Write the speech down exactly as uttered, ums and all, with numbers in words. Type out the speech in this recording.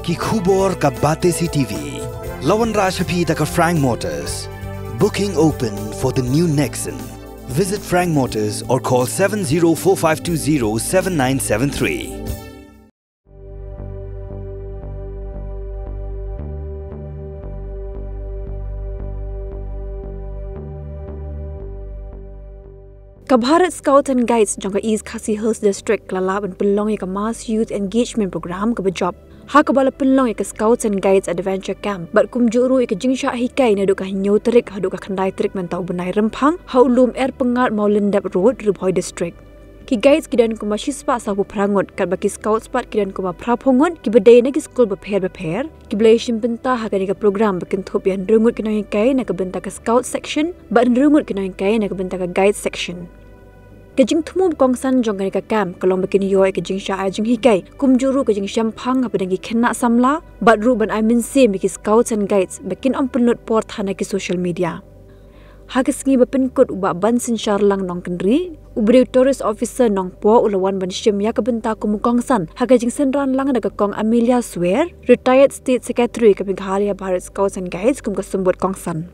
Ki khubor ka Batesi T V la wanrah sha phi da ka Frank Motors. Booking open for the new Nexon. Visit Frank Motors or call seven zero four five two zero seven nine seven three. Ka Bharat Scouts and Guides jong ka East Khasi Hills District ka la lah ban pynlong ïa ka Mass Youth Engagement Program kaba jop, ha kaba la pynlong ïa ka Scouts and Guides Adventure Camp bad kumjuh ruh ïa ka jingshah hikai naduh ka hynñiew tarik haduh ka khyndai tarik mynta u bnai Rymphang ha u lum Erpyngngad Mawlyndep Road, Ri Bhoi District. Ki guides ki don kumba shispah sawphew phra ngut, katba ki scouts pat ki don kumba phraphew ngut, kiba dei na ki skul bapher bapher, kiba la ïashim bynta ha kane ka program ba kynthup ïa hynriew ngut ki nonghikai na ka bynta ka scout section bad hynriew ngut ki nonghikai na ka bynta ka guide section. Ka jingthmu ba kongsan jong kane ka camp ka long ba kin ïoh ïa ka jingshah ai jinghikai, kumjuh ruh ka jingshemphang hapdeng ki khynnah samla bad ruh ban ai mynsiem ïa ki scouts and guides ba kin ym pynlut por than ha ki social media. Ha ka sngi ba pynkut, u Bah Bansynshar Lang Nongkynrih, uba dei u Tourist Officer Nongpoh, u la wan ban shim ïa ka bynta kum u kongsan ha ka jingsynran lang da ka Kong Amelia Swer, Retired State Secretary ka Meghalaya Bharat Scouts and Guides, kum ka symbud kongsan.